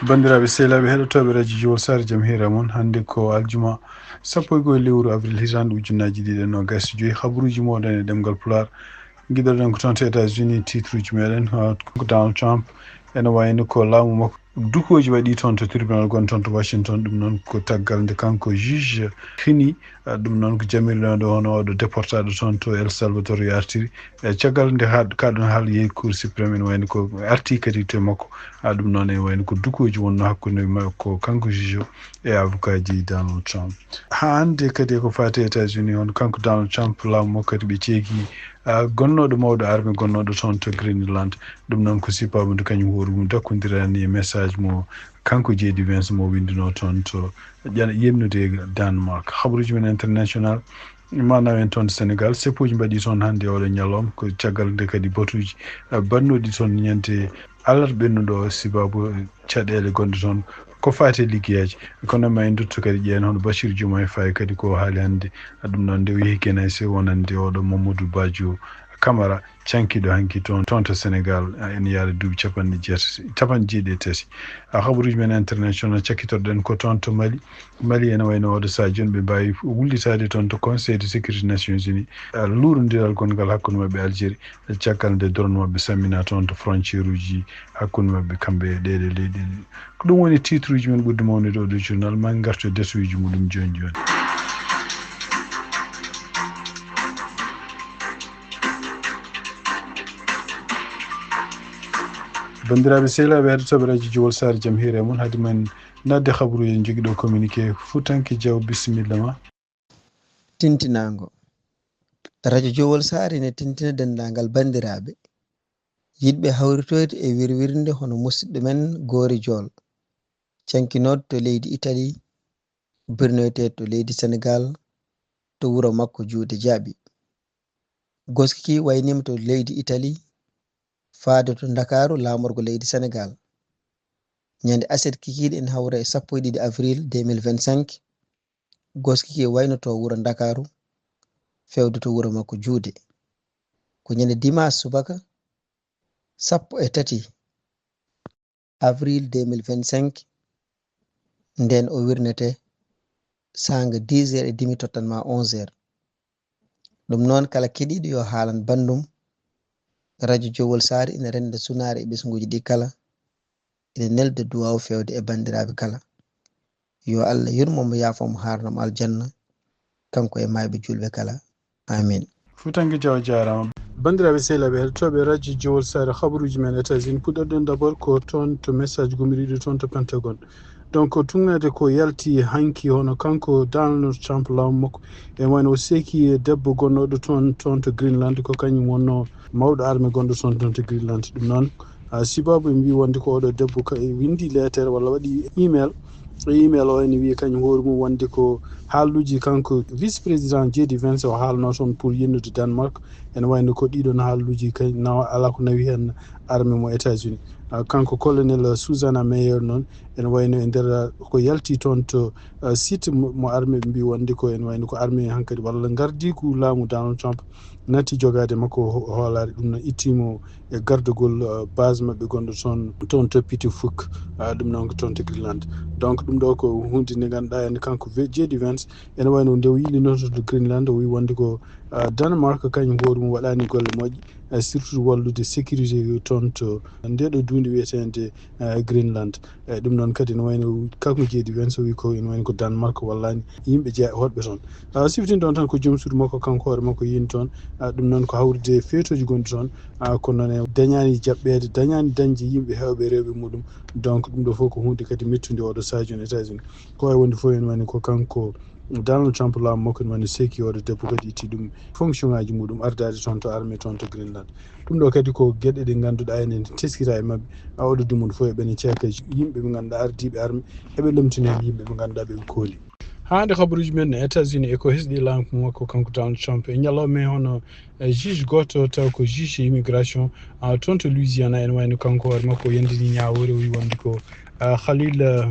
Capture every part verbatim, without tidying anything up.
Banndiraaɓe sehilaaɓe heɗotooɓe radio Jowol Saare, jam hiire mon. Hannde ko aljuma sappo e go'o lewru avril hitaande ujunnaji ɗiɗi e noogas e joyi. Habaruuji mooɗon e ɗemngal Pulaar. Ngiɗoɗen ko toon to États-Unis, titre uji meɗen, ah, ko Donald Trump ene wayno ko laamu makko dukooji waɗi toon to tribunal gonɗo toon to Washington. Ɗum noon ko tagal nde kanko juge fini, ah, ɗum noon ko jamirɗo ɗo hono oɗo déportaɗo toon to El Salvador yo artiri. E caggal nde ha-, kaɗon haala yehi Cour suprême, ene wayno ko arti kadi to makko. Ah, ɗum noon ene wayno ko dukooji wonno hakkunde ma-, ko kanko juge o e avocat ji Donald Trump. Ha hannde kadi ko faati États-Unis on, kanko Donald Trump, laamu makko kadi ɓe ceeki, ah, gonnooɗo mawɗo arme gonnooɗo toon to Greenland. Ɗum noon ko sipaɓe nde kañum hoore mum dakkondirani e message mo kanko J D Vance mo winndunoo toon to ƴan-, yemnude Denmark. Habaruuji men international, maanaam en toon Sénégal, seppuuji mbaɗi toon hannde oɗo ñalawma, ko caggal nde kadi batuuji, eh, mbaɗnooɗi toon ñande alarba ɓennuɗo o, sibabu caɗeele gonɗe toon ko faati e liggeyaaji. Kono ma en ndutto kadi ƴeewen hono Bachir Diomaye Faye kadi ko haali hannde. Ɗum noon nde o yehi Guinée, so wonande oɗo Mamadou Badio Camara, cankiiɗo hanki toon, toon to Sénégal, ene yaara duuɓi capanɗe jeetati, capanɗe jeeɗiɗi e tati. A habaruuji men international, cakkitorɗen ko toon to Mali. Mali ene wayno oɗo sahaa jooni ɓe mbaawi wullitaade toon to Conseil de sécurité Nations Unies, ah, luurondiral gonngal hakkunde maɓɓe Algérie, caggal nde drone maɓɓe sammina toon to frontière uji hakkunde maɓɓe kamɓe e ɗeɗe leyɗe. Ko ɗum woni titre uji men ɓurɗi mawnude oɗo journal. Ma en ngartu e datuuji muɗum jooni jooni. Banndiraaɓe sehilaaɓe heɗotooɓe radio Jowol Saare, jam hiire mon. Haade men naatde habaruuji, en njogii ɗo communiqué. Fuutanke Diaw, bisimilla ma. Tintinaango. Radio Jowol Saare ene tintina denndaangal banndiraaɓe yiɗɓe hawritoyde e wirwirnde hono musidɗo men Goori Jool, cankinooɗo to leydi Italie, birnoyteeɗo to leydi Sénégal, to wuro makko Juuɗe Jaaɓi. Goski ki wayniima to leydi Italie, faade to Ndakaaru laamorgo leydi Sénégal. Ñande aset kikiiɗe ene hawra e sappo e ɗiɗi avril deux mille vingt-cinq, goski ki waynoto wuro Ndakaaru, fewde to wuro makko Juuɗe. Ko ñande dimaas subaka, sappo e tati avril deux mille vingt-cinq, nden o wirnete saanga dix heures et demi tottan ma onze heures. Ɗum noon, kala keɗiiɗo yo haalan banndum. Radio Jowol Saare ina rennda sunaare e ɓesnguuji ɗi kala, ina nelda duwaaw feewde e banndiraaɓe kala. Yo Allah yurmo mo, yaafo mo, haarno mo aljanna, kanko e maayɓe juulɓe kala. Amin. Fuutanke Diaw, jaaraama. Banndiraaɓe sehilaaɓe heɗotooɓe radio Jowol Saare, habaruuji men États-Unis, puɗɗorɗen d'abord ko toon to message gumiriiɗo toon to Pentagone. Donc, ko tugnaade ko yalti hanki, hono kanko Donald Trump, laamu makko, e wayno o seeki debbo gonnooɗo toon, toon to Greenland, ko kañum wonno mawɗo arme gonɗo toon, toon to Greenland. Ɗum noon, ah, sibabu ɓe mbii wonde ko oɗo debbo ka, e winndi leetere walla waɗi email. E email o ene wiya kañum hoore mum wonde ko haalluuji kanko vice président J D Vance o haalno toon pour yennude Danemark. Ene wayno ko ɗiɗon haalluuji kay nawa, alaa ko nawi heen arme mo États-Unis. Ah, kanko colonel Susanna Meyer noon, ene wayno e nder, ah, ko yalti toon to, ah, site mo, mo arme, ɓe mbii wonde ko ene wayno ko arme hankadi walla ngardiigu laamu Donald Trump natti jogaade makko ho-, hoolaare. Ɗum noon ittiimo e gardagol, ah, base maɓɓe gonɗo toon, toon to Pituffik, ah, ɗum noon ko toon to Greenland. Donc, ɗum ɗo ko huunde nde ngannduɗaa en, kanko ve-, J D Vance, ene wayno nde o yiilino toon to Greenland, o wii wonde ko, ah, Danemark kañum hoore mum waɗaani golle moƴƴe, ah, surtout wallude sécurité toon to ndee ɗo duunde wiyeteende, ah, Greenland. Eeyi, ɗum noon kadi ene wayno kanko J D Vance o wii ko ene wayno ko Danemark wallaani yimɓe jeya-, hoɗɓe toon. Ah, siftinɗon tan ko joom suudu makko, kanko hoore makko yiini toon. Ah, ɗum noon ko hawrude feetooji gonɗi toon. Ah, kono noon e dañaani jaɓɓeede, dañaani dañde yimɓe heewɓe rewɓe muɗum. Donc, ɗum ɗo fof ko huunde kadi mettunde oɗo sahaa jooni États-Unis. Ko wayi wonde fof ene wayno ko kanko Donald Trump, laamu makko ene wayno seeki oɗo debbo kadi itti ɗum fonction ŋaaji muɗum ardaade toon to arme toon to Greenland. Ɗum ɗo kadi ko geɗe ɗe ngannduɗaa enen teskira e maɓɓe. A oɗo dumunde fof eɓene ceeka yimɓe ɓe ngannduɗaa ardiiɓe arme, eɓe lomtina heen yimɓe ɓe ngannduɗaa ɓe kooli. Haa nde habaruuji men e États-Unis e ko hesɗi laamu makko kanko Donald Trump e ñalawma e hono, eh, juge gooto taw ko juge immigration, ah, toon to Louisiana, ene wayno kanko hoore makko o yandini ñaawoore, o wii wonde ko, ah, Khalil, ah,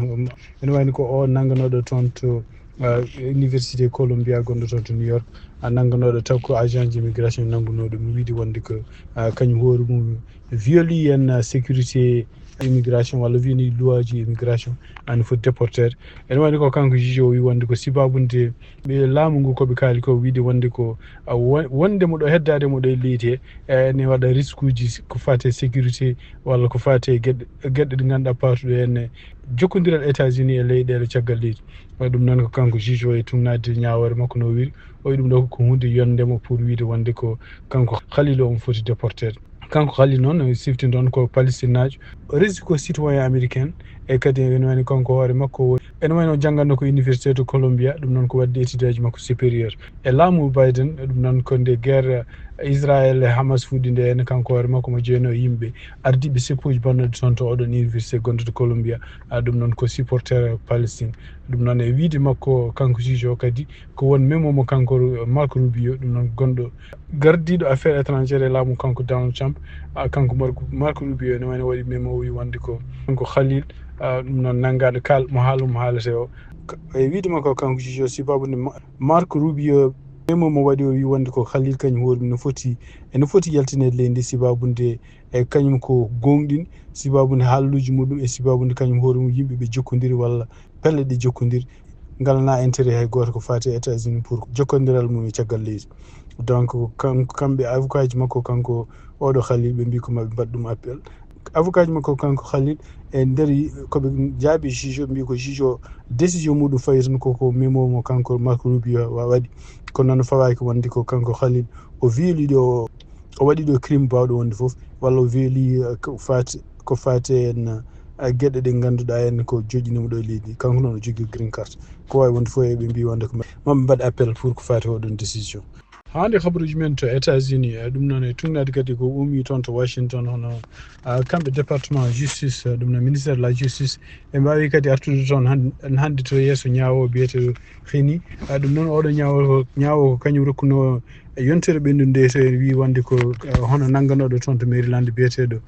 ene wayno ko o nannganooɗo toon to, ah, Université Columbia gonɗo toon to New York, ah, nannganooɗo taw ko agent ji immigration nanngunooɗo mo, wiide wonde ko, ah, kañum hoore mum violi en, ah, sécurité immigration walla wiyani luwaaji immigration, ene foti déporteede. Ene wayno ko kanko juge o wi wonde ko sibabunde ɓe laamu ngu ko ɓe kaali ko wiide wonde ko, a, won- wonde mo ɗo heddaade mo ɗo e leydi he, e, ene waɗa risque uji ko faati e sécurité walla ko faati e geɗe, geɗe ɗe ngannduɗaa paatuɗe heen e jokkondiral États-Unis e leyɗeele caggal leydi. Ɗum noon ko kanko juge o e tugnaade ñaawoore makko no wiri, o wi ɗum ɗo ko hunde yonde mo pour wiide wonde ko kanko Khalil o omo foti déporteede. Kanko Khalil noon, sifti ɗon ko Palestinaajo. Risque ko citoyen américain, e kadi ene wayno kanko hoore makko woni, ene wayno jannganno ko université to Columbia, ɗum noon ko waɗde étudiaji makko supérieur. E laamu Biden, ɗum noon ko nde guerre Israël e Hamas fuɗɗi nde, ene kanko hoore makko mo jeeyno e yimɓe ardiiɓe seppuuji bannoɗe toon to oɗon université gonɗo to Columbia. A, ɗum noon ko supporter Palestine. Ɗum noon e wiide makko kanko juge o kadi ko won memo mo kanko Ru- Marco Rubio, ɗum noon gonɗo gardiiɗo affaire étrangère e laamu kanko Donald Trump. A, kanko Marco, Marco Rubio ene wayno waɗi memo o wi wonde ko kanko Khalil, a, ɗum noon nanngaɗo kal mo haala mo haalete o. Ka- e wiide makko kanko juge o, sibabude Ma- Marco Rubio memo mo waɗi o wi wonde ko Khalil kañum hoore mum no foti, ene foti yaltineede leydi ndi sibabude e kañum ko gooŋɗin, sibabude haalluuji muɗum e sibabude kañum hoore mum yimɓe ɓe jokkondiri walla pelle ɗe jokkondiri ngalana intérêt hay gooto ko faati e États-Unis pour jokkondiral mum e caggal leydi. Donc kam- kamɓe avocat ji makko kanko oɗo Khalil ɓe mbi ko maɓe mbaɗ ɗum appel. Avocat ji makko kanko Khalil e nder koɓe jaabi juge o mbi ko juge o décision muɗum fawi tan koko memo mo kanko Marco Rubio wa- waɗi. Kono noon fawaaki wonde ko kanko Khalil o violi ɗo o waɗi ɗo crime bawɗo wonde fof walla o violi eh, ko faati ko faati en eh, geɗe ɗe ngannduɗaa en ko joƴƴinimo ɗo e leydi kanko noon o jogii green card ko wawi wonde fof eɓe mbi wonde ko maɓe mbaɗ appel pour ko faati oɗon décision. Hande kabaruji men to États-Unis, eh, ɗum noon e tugnaade kadi ko ummi toon to Washington hono ah, kamɓe département justice, eh, ɗum no ministère de la justice, ɓe mbawi kadi artude toon han- hande to yeeso ñaawo biyeteɗo Xini. Ah, ɗum noon oɗo ñaawo ko ñaawo ko kañum rokkuno e yontere ɓennude nde to en wi wonde ko eh, hono nannganoɗo toon to Maryland biyeteɗo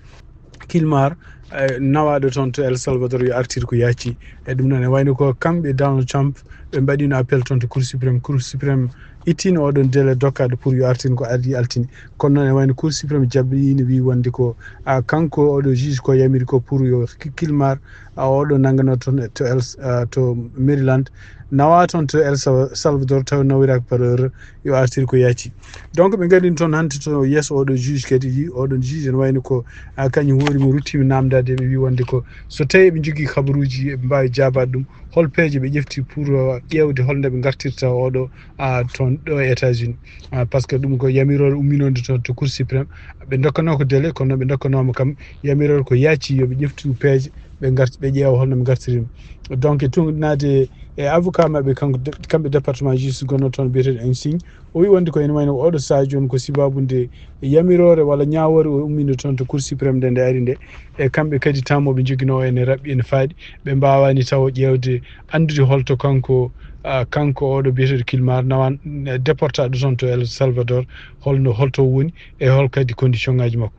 Kilmar, eh, nawaɗo toon to El Salvador yo artir ko yaaci. E ɗum noon e wayno ko kamɓe Donald Trump ɓe mbaɗino appel toon to Cour suprême. Cour suprême ittino oɗon délai dokkaɗo pour yo artin ko ardi altine. Kono noon e wayno Cour suprême jaɓɓiino wi wonde ko a kanko oɗo juge ko yamiri ko pour yo Ki- Kilmar a oɗo nanngano toon e- to El ah, to Maryland nawa toon to El Sa- Salvador taw nawiraka par heure yo artir ko yaaci. Donc ɓe ngarini toon hannde to yeeso oɗo juge kadi yi oɗon juge ene wayno ko ah, kañum hoore mum ruttima namdade ɓe wi wonde ko so tawi eɓe jogii kabaruuji eɓe mbawi jaabaade ɗum hol peeje ɓe ƴefti pour ah, ƴeewde holno ɓe ngartirta oɗo ah, toon ɗo e États-Unis. Ah, par ce que ɗum ko yamiroore umminode toon to Cour suprême ɓe dokkano ko délai kono ɓe dokkanooma kam yamiroore ko yaaci yoɓe ƴeftu peeje ɓe ngarti ɓe ƴeewa holno ɓe ngartiri ɗum. Donc e tugnaade e avocat maɓɓe kanko de- kamɓe département justice gonno toon biyeteɗo Ensign o wi wonde ko ene wayno oɗo saha jooni ko sibabude yamiroore walla ñaawoore o ummino toon to Cour suprême nde nde ari nde e kamɓe kadi tamoɓe jogino ene raɓɓi ene faaɗi ɓe mbawani taw ƴeewde anndude holto kanko ah, kanko oɗo biyeteɗo Kilmar nawan eh, déportaɗo toon to El Salvador holno holto woni e hol kadi condition ngaji makko.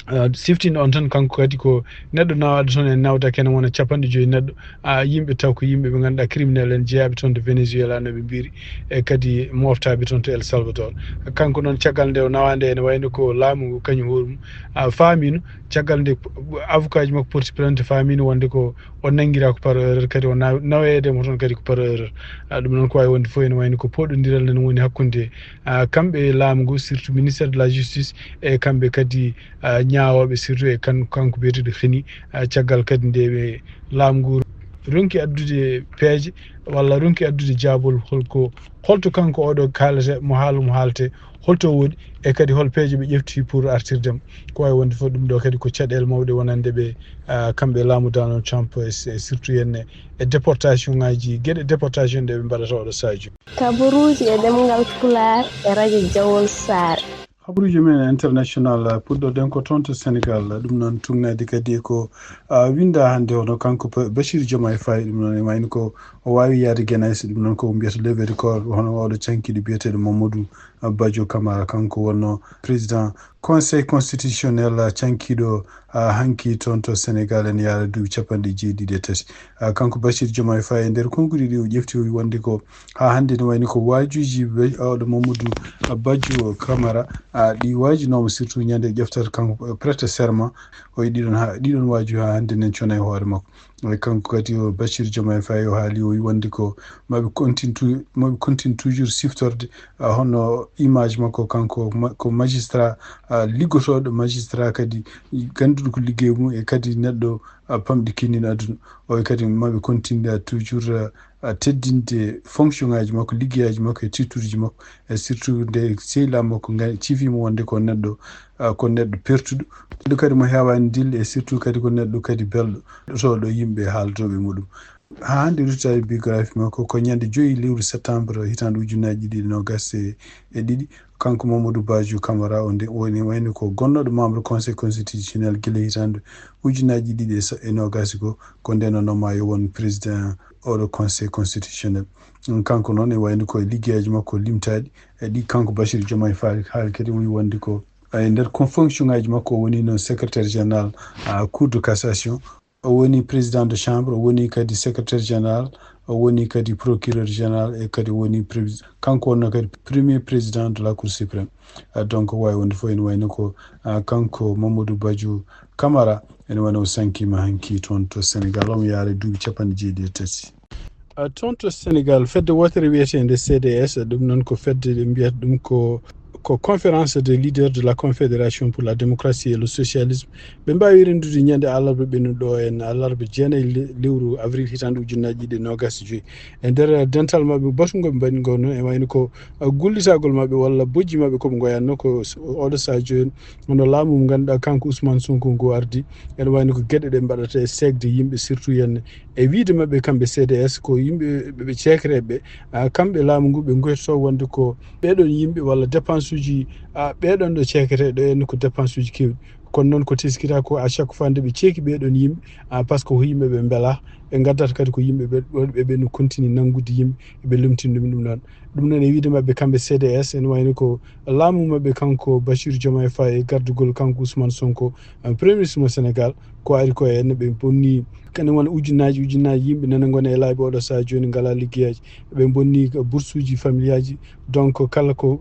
Ah, siftin on tan kanko kadi ko neɗɗo nawaɗo toon en nawdaki ene wona capanɗe joyi neɗɗo a yimɓe taw ko yimɓe ɓe ngannduɗaa criminel en jeyaɓe toon to Venezuela no ɓe mbiri e kadi moftaɓe toon to El Salvador. Kanko noon caggal nde o nawande ene wayno ko laamu ngu kañum hoore mum a faamino caggal nde avocat ji makko porti plainte faamino wonde ko o nanngira ko par erreur kadi o naw- naweede mo toon kadi ko par erreur. Ah, ɗum noon ko wawi wonde fof ene wayno ko poɗodiral nan woni hakkunde ah, kamɓe e laamu ngu surtout ministère de la justice e kamɓe kadi ah, ñaawooɓe surtout e kan- kanko biyeteɗo Xini ah, caggal kadi nde ɓe laamu ngu ronki addude peeje walla ronki addude jaabol holko holto kanko oɗo kaalete mo haala mo haalte holto woni e kadi hol peeje ɓe ƴefti pour artirdemo ko wawi wonde fof ɗum ɗo kadi ko caɗele mawɗe wonande ɓe ah, kamɓe laamu Donald Trump e e surtout henne e déportation ngaji geɗe déportation ɗe ɓe mbaɗata oɗo sahaji. Kabaruuji e ɗemngal Pulaar e radio Jawol Saare. Habaruuji men international puɗɗoɗen ko toon to Sénégal ɗum noon tugnaade kadi ko ah, winda hannde hono kanko Ba- Bachir Diomaye Faye ɗum noon e wayno ko o waawi yahde Genèse ɗum noon ko mbiyata levée de corps hono oɗo cankiɗo biyeteɗo Mamadou Badio Camara kanko wonno président conseil constitutionnel cankiɗo hanki toon to Senegal ene yaara duuɓi capanɗe jeeɗiɗi e tati. Kanko Bassirou Diomaye Faye e nder konguɗi ɗi o ƴefti o wi wonde ko haa hannde ne wayni ko waajuuji oɗo Mamadou Badio Camara ɗi waajinooma surtout ñande ƴeftata kanko prête serment o wi ɗiɗon waaju haa hannde nen cona e hoore makko. Kanko kadi o Bassirou Diomaye Faye o haali o wi wonde ko maɓe continue toujours siftorde hono image makko kanko ko magistrat liggotooɗo magistrat kadi gannduɗo ko liggey mum e kadi neɗɗo pamɗi kinnin aduna. O wi kadi maɓe continue toujours teddinde fonction ngaji makko liggeyaji makko e tittuji makko e surtout nde sehilaa makko ciifima wonde ko neɗɗo ko neɗɗo pertuɗo neɗɗo kadi mo heewani dille e surtout kadi ko neɗɗo kadi belɗo ɗotoɗo yimɓe haaldoɓe muɗum. Haa hannde ruttitaade biographie makko ko ñande joyi lewru septembre hitaande ujunnaji ɗiɗi nogas e ɗiɗi. Kanko Mamadou Badio Camara o nde woni wayno ko gonnooɗo membre conseil constitutionnel gila hitaande ujunnaji ɗiɗi e nogas ko ko nden o nomma yo won président oɗo conseil constitutionnel. Kanko noon e wayno ko e liggeyaji makko limtaaɗi e ɗi kanko Bassirou Diomaye Faye haali kadi o wi wonde ko e nder fonction ngaji makko o woni noon secrétaire général cour de cassation. O woni président de chambre o woni kadi secrétaire général o woni kadi procureur général e kadi o woni kanko wonno kadi premier président de la cour suprême. Donc wawi wonde fof ene wayno ko kanko Mamadou Badio Camara ene wayno o sankima hanki toon to Sénégal omo yaara duuɓi capanɗe jeeɗiɗi e tati. Toon to Sénégal fedde wootere wiyeteende C D S ɗum noon ko fedde ɓe mbiyata ɗum ko ko conférence des leaders de la confédération pour la démocratie et le socialisme. Ɓe mbawi rendude ñande alarba ɓennuɗo en alarba jeenayi lewru avril hitande ujunnaji ɗiɗi nogas e joyi e nder dental mabɓe batugol ɓe mbaɗi ngo noon e wayno ko gullitagol mabɓe walla bojji mabɓe koɓe goyanno ko oɗo saha joni hono laamu mo ganduɗa kanko Ousmane Sonko ngu ardi ene wayno ko gueɗe ɗe mbaɗata e segde yimɓe surtout henne e wiide mabɓe kamɓe C D S ko yimɓe ɓe ceekreɓe kamɓe laamu ngu ɓe goytoto wonde ko ɓeɗon yimɓe walla dépense uji ɓeɗon ɗo ceekete ɗo henna ko dépense uji kewɗi. Kono noon ko teskita ko à chaque fois nde ɓe ceeki ɓeɗon yimɓe par ce que ko yimɓe ɓe mbela ɓe gaddata kadi ko yimɓe ɓe ɓe no continue nanngude yimɓe ɓe lomtini ɗum ɗum ɗon. Ɗum noon e wiide mabɓe kamɓe C D S ene wayno ko laamu mabɓe kanko Bassirou Diomaye Faye e gardugol kanko Ousmane Sonko premier ministre mo Sénégal ko ari ko e henna ɓe bonni kadi wona ujunnaji ujunnaji yimɓe nana gona e laabi oɗo saha joni ngala liggeyaji ɓe bonni bourse uji familiyaji. Donc kala ko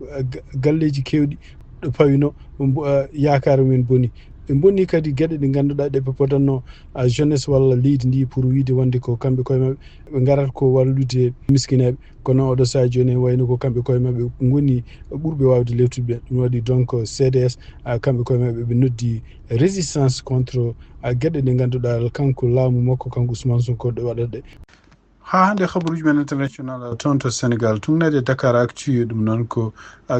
galleji kewɗi ɗo pawino yakare mumen boni. Ɓe bonni kadi gueɗe ɗe ganduɗa ɗe ɓe podanno jeunesse walla leydi ndi pour wiide wonde ko kamɓe koye mabɓe ɓe garat ko wallude miskineɓe. Kono oɗo saha joni en wayno ko kamɓe koye mabɓe goni ɓurɓe wawde leftude ɓe ɗum waɗi donc C D S kamɓe koye mabɓe ɓe noddi résistance contre gueɗe ɗe ganduɗa kanko laamu makko kanko Ousmane Sonko ɗo waɗata ɗe. Haa hannde habaruuji men international toon to Sénégal tuŋnaade Dakar Actu ɗum noon ko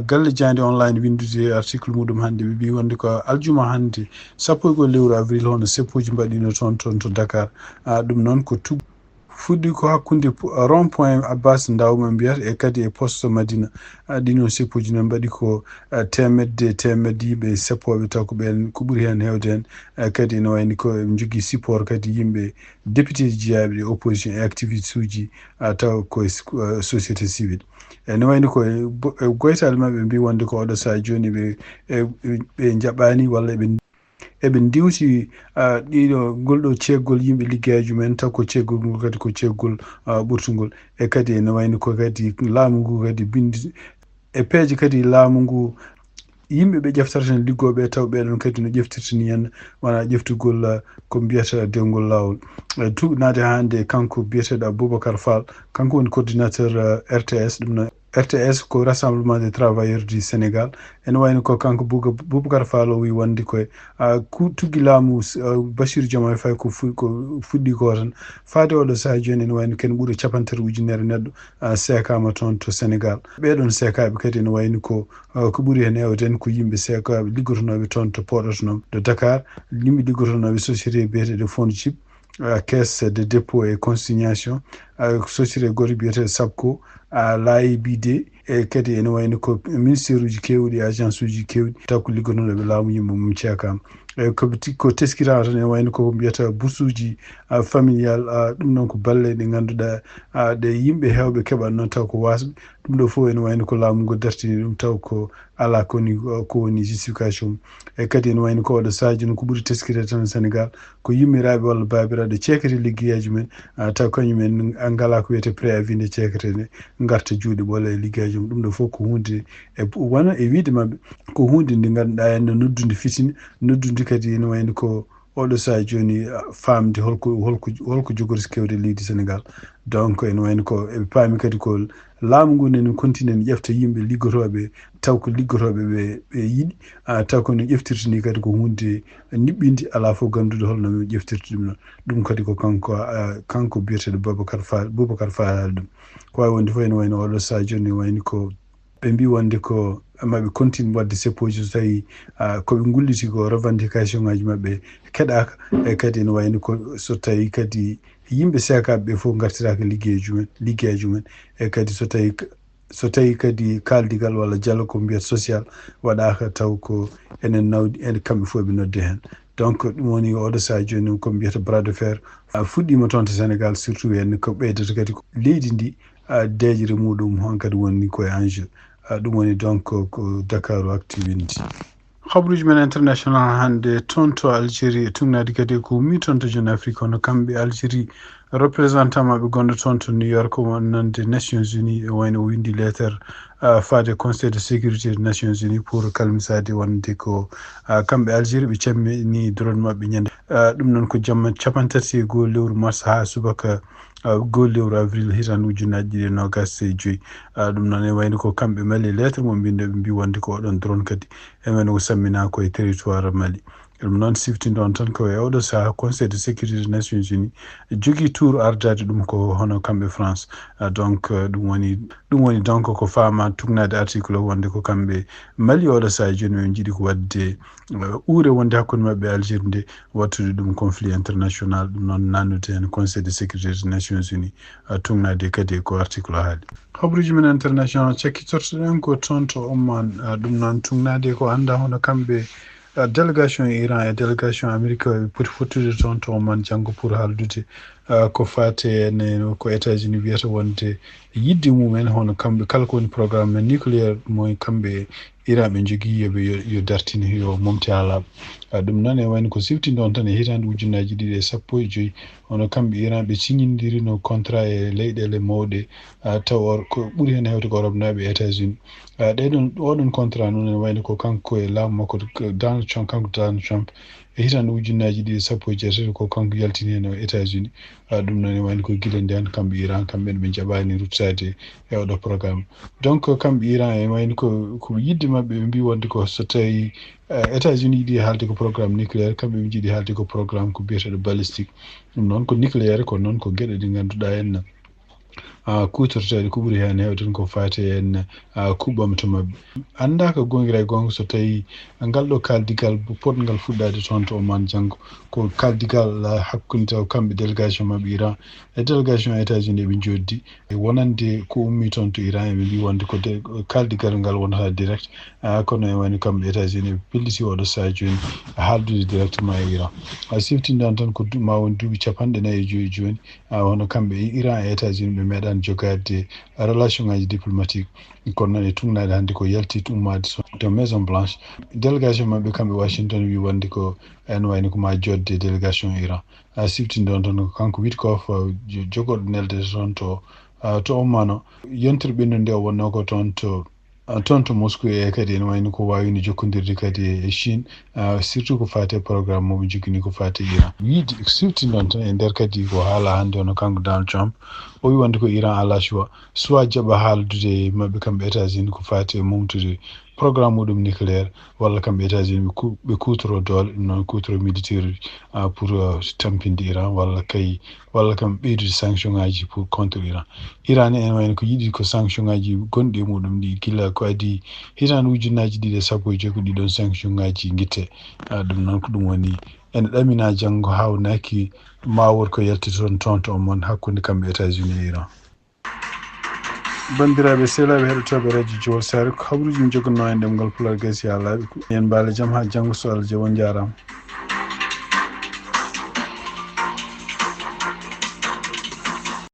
galle jaaynde online winndude article muɗum hannde ɓe mbii wonde ko aljuma hannde sappo e goho lewru avril hono seppooji mbaɗiino toon toon to Dakar. Ɗum noon ko tug fuɗɗi ko hakkunde rond point Abbas Ndao mo mbiyata e kadi e poste Madina. Ɗi noon seppooji noon mbaɗi ko teemedde teemedde yimɓe seppooɓe taw ko ɓeen ko ɓuri heen heewde heen kadi ene wayni ko njogii support kadi yimɓe député jiyaaɓe ɗi opposition e activiste uji taw koye société civile. Ene wayni ko e goytaali maɓɓe mbi wonde ko oɗo saha jooni ɓe ɓe jaɓaani walla ɓe eɓe ndiwti ɗiɗo ngol ɗo ceeggol yimɓe liggeyaaji mumen taw ko ceeggol ngol kadi ko ceeggol ɓurtungol. E kadi ene wayni ko kadi laamu ngu kadi bindi e peeje kadi laamu ngu yimɓe ɓe ƴeftata tan liggooɓe taw ɓeɗon kadi no ƴeftirta ni henna wona ƴeftugol ko mbiyata dewgol laawol. Tuuɓinaade hannde kanko biyeteeɗo Aboubacar Fall kanko woni coordinateur R T S ɗum no R T S ko Rassemblement des Travailleurs du Sénégal. Ene wayno ko kanko Boubacar Fall o wi wonde koye tuggi laamu Bassirou Diomaye Faye ko ko fuɗɗi ko tan faade oɗo saha joni ene wayno ken ɓuura capantati ujunere neɗɗo seekaama toon to Sénégal. Ɓeɗon seekaaɓe kadi ene wayno ko ko ɓuri heen heewde en ko yimɓe seekaaɓe liggotonooɓe toon to port autonome de Dakar, yimɓe liggotonooɓe société biyeteeɗo Fonds Chip, caisse de dépôt et consignation, société goto biyeteeɗo Sapco, l'A I B D, e kadi ene wayno ko ministère uji kewɗi, agence uji kewɗi taw ko liggotonooɓe laamu yimɓe mum ceekaama. E ko ɓe ti-, ko teskiraama tan, ene wayno ko mbiyata boursuuji, a, familial, a, ɗum noon ko balle ɗe ngannduɗaa, a, ɗe yimɓe heewɓe keɓat noon taw ko waasɓe. Ɗum ɗo fof ene wayno ko laamu ngu dartini ɗum taw ko alaa ko ni, a, ko woni justification. E kadi ene wayno ko oɗo sahaa jooni ko ɓuri teskirde tan e Senegal, ko yummiraaɓe walla baabiraaɓe ceekete liggeyaaji men, a, taw kañum en ngalaa ko wiyetee préavis nde ceekete nde, ngarta juuɗe ɓoole e liggeyaaji mum. Ɗum ɗo fof ko huunde e wona e wiyde maɓɓe ko huunde nde ngannduɗaa ene noddunde fitina, noddunde kadi ene wayno ko oɗo sahaa jooni, a, faamde holko, holko, holko jogori kewde leydi Senegal. Donc ene wayno ko eɓe paami kadi ko laamu ngu nene continue ne ƴefta yimɓe liggotooɓe, taw ko liggotooɓe ɓe, ɓe yiɗi, a, taw ko no ƴeftirta ni kadi ko huunde niɓɓinde, alaa fof gannduɗo holno ɓe ƴeftirta ɗum noon. Ɗum kadi ko kanko, a, kanko biyeteeɗo Boubacar Fall, Boubacar Fall haali ɗum. Ko waawi wonde fof ene wayno oɗo sahaa jooni ne wayno ko ɓe mbii wonde ko maɓe continue waɗde seppoji so tawi, a, ko ɓe ngulliti ko revendication ngaji maɓɓe keɗaka. E kadi ene wayno ko so tawi kadi yimɓe seekaɓe ɓe fof ngartiraaka liggeyaaji mumen, liggeyaaji mumen. E kadi so tawi, so tawi kadi kaaldigal walla dialogue ko mbiyata social waɗaka taw ko enen nawdi, en kamɓe fof ɓe nodde heen. Donc ɗum woni oɗo sahaa jooni ko mbiyata bras de fer, a, fuɗɗiima toon to Senegal, surtout heen ko ɓeydata kadi ko leydi ndi, a, deeƴre muɗum hankadi woni ko e enjeu. A, ɗum woni donc ko, ko Dakar Actu windi. Habruuji men international hannde toon to Algérie, e tugnaade kadi ko ummi toon to Jeune Afrique, hono kamɓe Algérie, représentant maɓɓe gonɗo toon to New York, wonnande Nations Unies, e wayno o windi leetar, a, faade Conseil de sécurité de Nations Unies pour kalmisaade wonde ko, a, kamɓe Algérie ɓe cammini drone maɓɓe ñande. A, ɗum noon ko jamma capanɗe tati e goo lewru mars haa subaka, a, goo lewru avril hitaande ujunnaaji ɗiɗi e noogaas e joy. A, ɗum noon e wayno ko kamɓe Mali e lettre mo mbinɗo ɓe mbi wonde ko oɗon drone kadi e men o sammina ko e territoire Mali. Ɗum noon siftindo on tan ko e oɗo sahaa Conseil de sécurité des Nations Unies jogii tour ardaade ɗum ko hono kamɓe France. A, donc, a, ɗum woni, ɗum woni donc ko faama tugnaade article o wonde ko kamɓe Mali oɗo sahaa jooni ɓe njiɗi ko waɗde, a, uure wonde hakkunde maɓɓe e Algérie nde wattude ɗum conflit international, ɗum noon nannude heen Conseil de sécurité des Nations Unies, a, tugnaade kadi ko article haali. Habruuji men international cakkitortoɗen ko toon to Oman, a, ɗum noon tugnaade ko annda hono kamɓe, a, délégation Iran e délégation Amérique ɓe poti fottude toon to Oman janngo pour haaldude, a, ko faate e ko États-Unis wiyata wonde yiɗde mumen hono kamɓe kala ko woni programme men nucléaire mo kamɓe Iran ɓe njogii yo ɓe, yo, yo dartin, yo momte haa laaɓa. A, ɗum noon e wayno ko siftindo on tan e hitaande ujunnaaji ɗiɗi e sappo e joy, hono kamɓe Iran ɓe siñindirino contrat e leyɗeele mawɗe, a, taw or-, ko ɓuri heen heewde ko Europe naaɓe e États-Unis. A, ɗee ɗoon, oɗon contrat noon ene wayno ko kanko e laamu makko, ko Donald Trump, kanko Donald Trump e hitaande ujunnaaji ɗiɗi e sappo e jeetati ko kanko yaltini heen e États-Unis. A, ɗum noon e wayno ko gila ndeen kamɓe Iran, kamɓe ɓe njaɓaani ruttaade e oɗo programme. Donc kamɓe Iran e wayno ko, ko yiɗde maɓɓe, ɓe mbi wonde ko so tawi, a, États-Unis yiɗi haalde ko programme nucléaire, kamɓe ɓe njiɗi haalde ko programme ko biyeteeɗo balistique. Ɗum noon ko nucléaire, ko noon ko geɗe ɗe ngannduɗaa en, a, kuutorteeɗe ko ɓuri heen heewde ko faati heen, a, kuɓɓam to maɓɓe. Anndaa ko goongira e goonga so tawi ngal ɗo kaaldigal potngal fuɗɗaade toon to Oman janngo, ko kaaldigal, a, hakkunde taw kamɓe délégation maɓɓe Iran e délégation États-Unis eɓe njooɗdi. E wonande ko ummi toon to Iran, eɓe mbi wonde ko de-, kaaldigal ngal wonata direct, a, kono e wayno kamɓe États-Unis eɓe pelliti oɗo sahaa jooni haaldude directement e Iran. A, siftindan tan ko du-, ma won duuɓi capanɗe nayi e joyi jooni, a, hono kamɓe Iran e États-Unis ɓe meeɗaani jogaade relation ngaji diplomatique. Kono noon e tugnaade hannde ko yalti ummaade so-, to Maison Blanche. Délégation maɓɓe kamɓe Washington wi wonde ko en wayno ko ma jodde délégation Iran. A, siftindo on tan ko kanko Witkoff, a, jo-, jogorɗo nelde toon to, a, to Oman o. Yontere ɓennunde nde o wonnoo ko toon to, a, toon to Moscou e kadi ene wayno ko waawino jokkondirde kadi e, e Chine, a, surtout ko faati e programme mo ɓe njogini ko faati e Iran. Wiide siftindo on tan e nder kadi ko haala hannde hono kanko Donald Trump, o wi wonde ko Iran alaa choix, soit jaɓa haaldude e maɓɓe kamɓe États-Unis ko faati e momtude programme muɗum nucléaire, walla kamɓe États-Unis ɓe ku-, ɓe kuutoro doole, ɗum noon kuutoro militaire, a, pour, a, tampinde Iran, walla kay, walla kam ɓeydude sanction ngaji pour contre Iran. Iran ne ene wayno ko yiɗi ko sanction ngaji gonɗi e muɗum ɗi gila ko adii hitaande ujunnaaji ɗiɗi e sappo e joy ko ɗiɗon sanction ngaji ngitte. A, ɗum noon ko ɗum woni ene ɗamina janngo haawnaki ma wor ko yalti toon, toon to Oman hakkunde kamɓe États-Unis e Iran. Banndiraaɓe, sehilaaɓe heɗotooɓe Radio Jowol Saare, ko habaruuji min njogannoo en ɗemngal Pulaar gasi haa laaɓi. Yen mbaale jam haa janngo so Allah jaɓi, on njaaraama.